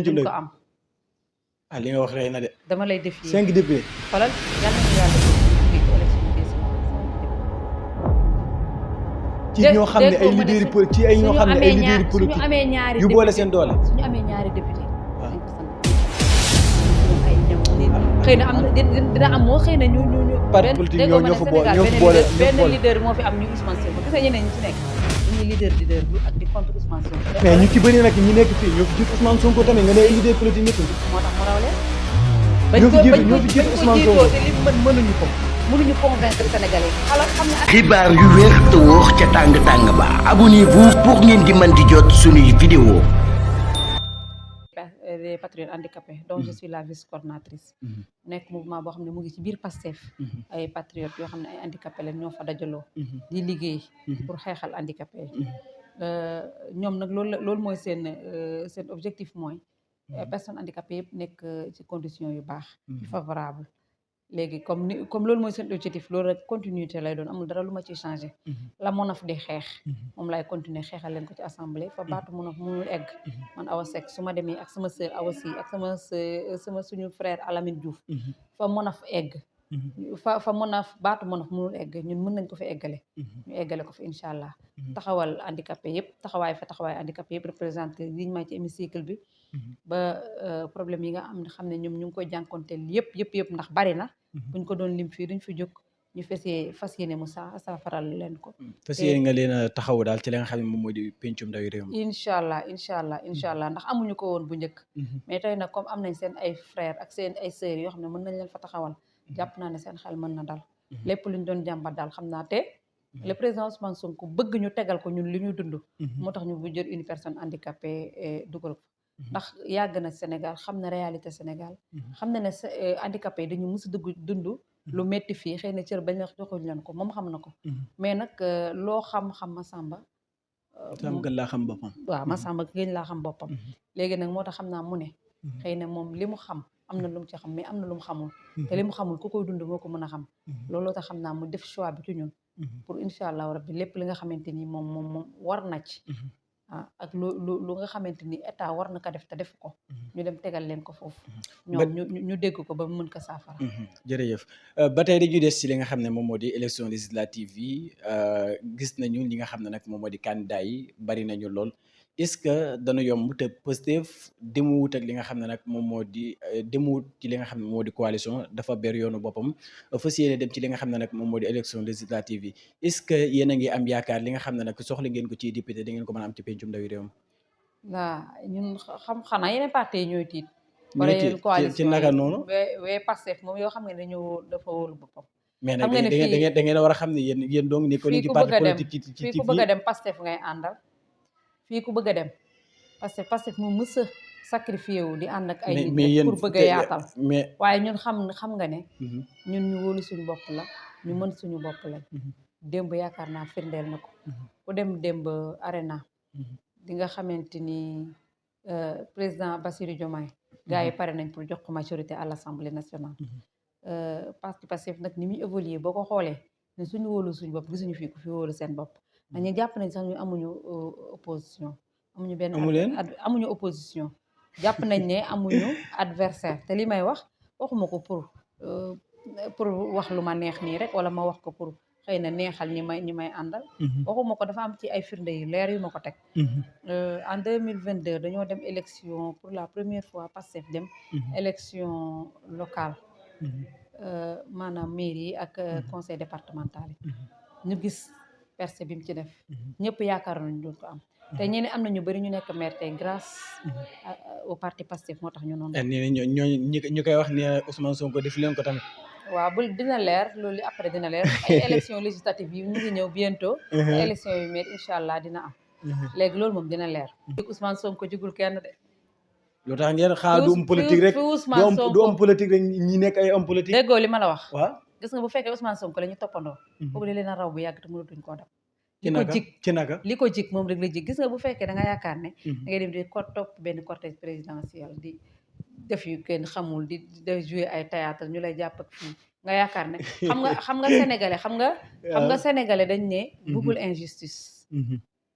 duñ ko am. li nga wax rey na de. dama lay défier 5 députés. xoolal yàlla nañu yàlla def ci élection yi ci ñoo xam ne ay leaders ci ay ñoo xam ne ay leaders politique suñu amee ñaari yu boole seen doole. suñu amee ñaari député dañ ko sant ay ñoom xëy na am na dina am moo xëy na ñu parti politique ñoo fa boole benn leader moo fi am ñu Ousmane Sonko gis nga ñeneen ñi ci nekk dañuy leader bi ak di contre Ousmane Sonko. mais ñu ci bëri nag ñi nekk fii ñoo fi jiitu Ousmane Sonko tamit nga ne ay leader politique ñëpp. moo tax mu raw leen. ñoo fi jiitu Ousmane Sonko te li mënuñu convaincre Sénégalais yi alors xam nga. xibaar yu wér te wóor ca tàng tàng ba abonnez-vous pour ngeen di mën di jot suñuy vidéo. Les patriotes handicapés dont je suis la vice-coordinatrice. nekk mouvement boo xam ne mu ngi ci biir Pastef. ay patriotes yoo xam ne ay handicapés lañ ñoo fa dajaloo. di liggéey pour xeexal handicapés yi. ñoom nag loolu mooy seen objectif mooy. personnes handicapées yëpp nekk ci conditions yu baax. yu favorable léegi comme loolu mooy seen objectif loolu rek continuité lay doon amul dara lu ma ciy changé. la MONAF di xeex. moom laay continuer xeexal leen ko ci assemblée fa baatu MONAF mënul egg. man Awa Seck su ma demee ak sama sœur Awa Sy ak sama suñu frère Alamine Diouf. fa MONAF egg. fa MONAF baatu MONAF mënul egg ñun mën nañ ko fi eggale. ñu eggale ko fi incha allah. taxawal handicapé yëpp taxawaay handicapé yëpp représenté liñ ma ci hémicycle bi. ba problème yi nga am xam ne ñoom ñu ngi koy jànkonteel yëpp ndax bari na. buñ ko doon lim fii duñ fi jóg ñu fas yéene mu saafaral leen ko. fas yéene nga leen a taxaw daal ci li nga xam ne moom moo di pencum ndawi réew mi. incha allah ndax amuñu ko woon bu njëkk. mais tey nag comme am nañ seen ay frères ak seen ay sœurs yoo xam ne mën nañ leen fa taxawal. jàpp naa ne seen xel mën na dal. lépp luñ doon jàmbat daal xam naa te. le président Ousmane Sonko bëgg ñu tegal ko ñun li ñuy dund. moo tax ñu bu jël une personne handicapée dugal ko. ndax yàgg na Sénégal xam na réalité Sénégal. xam na ne handicapé yi dañu mës a dund lu metti fii xëy na cër bañ la joxuñ leen ko moom xam na ko. mais nag loo xam Massamba. gën laa xam boppam. waaw Massamba gën laa xam boppam. léegi nag moo tax xam naa mu ne. xëy na moom li mu xam am na lu mu ci xam mais am na lu mu xamul. te li mu xamul ku koy dund moo ko mën a xam. looloo tax xam naa mu def choix bi ci ñun. pour incha allah rabbi lépp li nga xamante ni moom war na ci. ak lu nga xamante ni état war na ko def te def ko. ñu dem tegal leen ko foofu. ñoom ñu dégg ko ba mu mën ko saafara. jërëjëf ba tey dañuy des ci li nga xam ne moom moo di élection législative yi gis nañu li nga xam ne nag moom moo di candidat yi bari nañu lool est-ce que dana yomb te Pastef demuwut ak li nga xam ne nag moom moo di demuwut ci li nga xam ne moo di coalition dafa ber yoonu boppam fas yéene dem ci li nga xam ne nag moom moo di élection législative yi est-ce que yéen a ngi am yaakaar li nga xam ne nag soxla ngeen ko ci député da ngeen ko mën a am ci pencum ndawi réew mi. waaw ñun xanaa yeneen parti yi ñooy tiit. ci naka noonu. wee Pastef moom yoo xam ne dafa wóolu boppam. mais nag da ngeen a war a xam ne yéen donc nekkoon ci parti politique ci fii ku bëgg a dem Pastef ngay àndal. fii ku bëgg a dem Pastef moom mës a sacrifié wu di ànd ak ay nit pour bëgg a yaatal waaye ñun xam nga ne ñun ñu wóolu suñu bopp la ñu mën suñu bopp lañ démb yaakaar naa firndeel na ko ku dem démb arena di nga xamante ni président Bassirou Diomaye gars yi pare nañ pour jox ko majorité à l'Assemblée nationale parti Pastef nag ni muy évoluer boo ko xoolee ne suñu wóolu suñu bopp gisuñu fii ku fi wóolu seen bopp dañu jàpp nañ sax ñu amuñu opposition amuñu opposition jàpp nañ ne amuñu adversaire te li may waxuma ko pour wax lu ma neex nii rek wala ma wax ko pour xëy na neexal ñi may àndal waxuma ko dafa am ci ay firnde yu leer yu ma ko teg en 2022 dañoo dem élection pour la première fois Pastef dem élection locale maanaam mairie yi ak conseil départemental yi ñu gis percée bi mu ci def ñëpp yaakaar nañu doon ko am te ñeneen am na ñu bëri ñu nekk maire tey grâce au parti Pastef moo tax ñu noonu ñu koy wax ne Ousmane Sonko def leen ko tamit waaw bu dina leer loolu après dina leer ay élection législative yi ñu ngi ñëw bientôt élection yu mais incha allah dina am léegi loolu moom dina leer Ousmane Sonko jigul kenn de lu tax ngeen xaar du homme politique rek du homme politique rek ñi nekk ay homme politique déggoo li ma la wax waaw gis nga bu fekkee Ousmane Sonko la ñu toppandoo boobu da leen a raw bu yàgg te mënatuñ koo dab ci naka li ko jig moom rek la jig gis nga bu fekkee da nga yaakaar ne da ngay dem di ko topp benn cortège présidentiel di def yu kenn xamul di jouer ay théâtre ñu lay jàpp ak fii nga yaakaar ne xam nga sénégalais xam nga sénégalais dañ ne bëggul injustice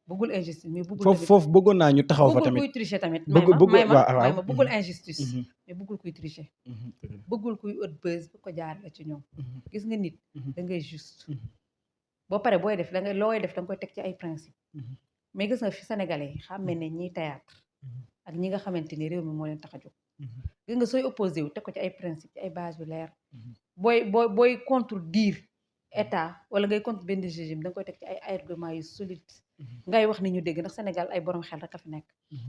bëggul injustice mais bëggul foofu bëggoon naa ñu taxaw fa bëggul tamit kuy tricher tamit may waaw ma bëggul injustice mais bëggul kuy tricher bëggul kuy ët buzz bu ko jaar la ci ñoom gis nga nit da ngay juste boo pare booy def da nga looy def da nga koy teg ci ay principe mais gis nga fi sénégalais yi xàmmee ne ñiy théâtre ak ñi nga xamante ni réew mi moo leen tax a jóg gis nga sooy opposé wu teg ko ci ay principe ci ay base yu leer booy contredire état wala ngay contre benn régime da nga koy teg ci ay argument yu solide ngay wax ni ñu dégg ndax Sénégal ay borom xel rek a fi nekk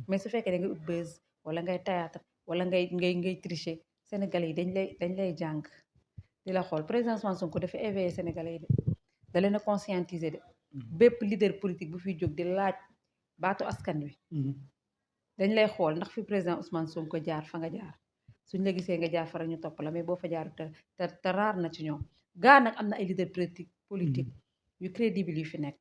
mais su fekkee da ngay ut buzz wala ngay théâtre wala ngay tricher sénégalais yi dañ lay jàng di la xool président Ousmane Sonko dafa éveillé sénégalais yi de da leen a conscientiser de bépp leader politique bu fiy jóg di laaj baatu askan wi dañ lay xool ndax fi président Ousmane Sonko jaar fa nga jaar suñ la gisee nga jaar fa rek ñu topp la mais boo fa jaar te raar na ci ñoom gaa nag am na ay leader politique yu crédible yu fi nekk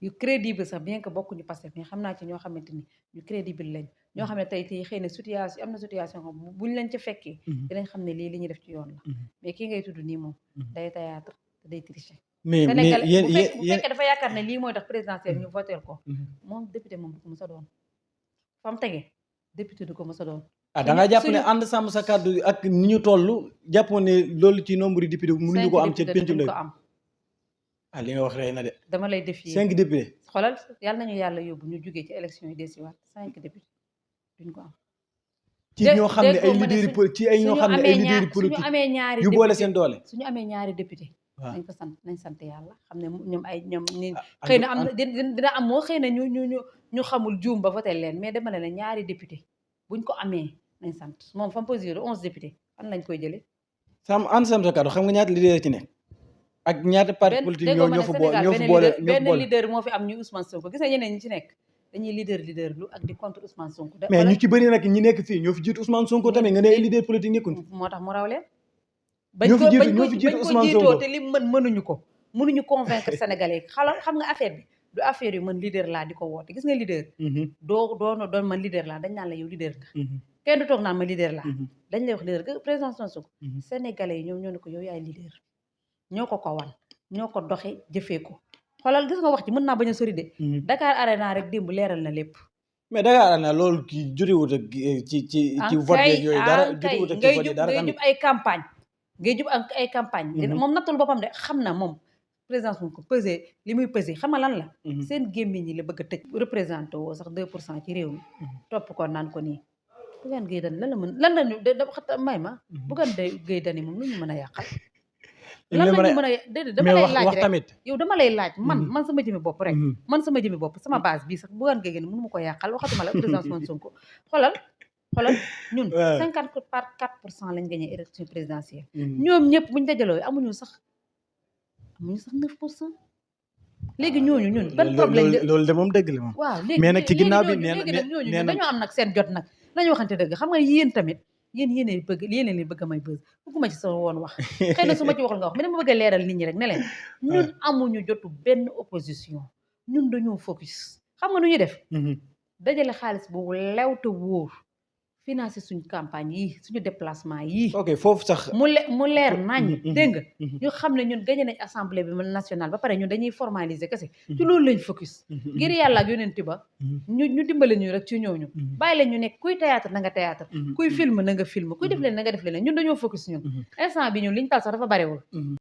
yu crédible sax bien que bokkuñu Pastef mais xam naa ci ñoo xamante ni ñu crédible lañ ñoo xam ne tey xëy na situation am na situation xam buñ leen ca fekkee dinañ xam ne lii li ñuy def ci yoon la mais kii ngay tudd nii moom day théâtre te day tricher Sénégal bu fekkee dafa yaakaar ne lii mooy tax présidentiel ñu voteel ko moom député moom du ko mës a doon fa mu tege député du ko mës a doon da nga jàpp ne ànd sàmm sa kàddu ak ni ñu toll jàppoon ne loolu ci nombre de député mënuñu ko am ci pencu la am li nga wax rey na de dama lay défier 5 députés xoolal yàlla nañu yàlla yóbbu ñu jógee ci élection yi desiwaat 5 députés duñ ko am ci ñoo xam ne ay leaders ci ay ñoo xam ne ay leaders politique yu boole seen doole suñu amee ñaari député nañ ko sant nañ sant yàlla xam ne ñoom ni xëy na am na dina am moo xëy na ñu xamul juum ba voté leen mais dama ne ñaari député buñ ko amee nañ sant moom fa mu posé 11 députés fan lañ koy jëlee ànd sàmm sa kàddu xam nga ñaata leader ci nekk ak ñaata parti politique ñoo fa boole benn leader moo fi am ñu Ousmane Sonko gis nga ñeneen ñi ci nekk dañuy leader lu ak di contre Ousmane Sonko mais ñu ci bëri nag ñi nekk fii ñoo fi jiitu Ousmane Sonko tamit nga ne ay leader politique nekkul moo tax mu raw leen ñoo fi jiitu Ousmane Sonko jiitoo te li mënuñu convaincre sénégalais xam nga affaire bi du affaire yu man leader laa di ko woote gis nga leader doon man leader laa dañ naan la yow leader nga kenn du toog naan ma leader laa dañ lay wax leader nga président Ousmane Sonko sénégalais yi ñoom ñoo ne ko yow yaay leader ñoo ko wan ñoo ko doxe jëfee ko xoolal gis nga wax ci mën naa bañ a sori de Dakar Arena rek démb leeral na lépp mais Dakar Arena loolu kii jotewut ak ci vote yeeg yooyu dara jotewut ak ci vote yi dara ngay jub ay campagne ay campagne moom nattul boppam de xam na moom président Sonko pesé li muy pesé xam nga lan la seen gémmiñ ñi la bëgg a tëj représenté woo sax 2% ci réew mi topp ko naan ko nii Bougane Gueye Dany lan la ñu da may ma Bougane Gueye Dany moom lu ñu mën a yàqal lan la ñu mën a déedéet dama lay laaj rek yow dama lay laaj man sama jëmi bopp rek man sama jëmi bopp sama base bii sax Bougane Gueye Dany mënu ma ko yàqal waxatuma la président Ousmane Sonko xoolal ñun 54% lañ gagné élection présidentielle ñoom ñëpp buñ dajaloo amuñu sax 9% léegi ñun ban problème loolu de moom dëgg la moom waaw léegi mais nag ci ginnaaw bi léegi nag ñooñu dañoo am nag seen jot nag nañu waxante dëgg xam nga yéen tamit yéen li bëgg a may bës bëgguma ci sama woon wax xëy na su ma ci waxul nga wax mais dama bëgg a leeral nit ñi rek ne leen ñun amuñu jotu benn opposition ñun dañoo focus xam nga nu ñuy def dajale xaalis boobu lew te wóor financer suñu campagne yi suñu déplacement yi ok foofu sax mu leer nañ dégg nga ñu xam ne ñun gagné nañ assemblée bi nationale ba pare ñun dañuy formaliser kese ci loolu lañ focus ngir yàlla ak yonent ba ñu dimbale ñu rek ci ñooñu bàyyi leen ñu nekk kuy théâtre na nga théâtre kuy film na nga film kuy def leen na nga def leen ñun dañoo focus ñun instant bi ñun liñ tal sax dafa barewul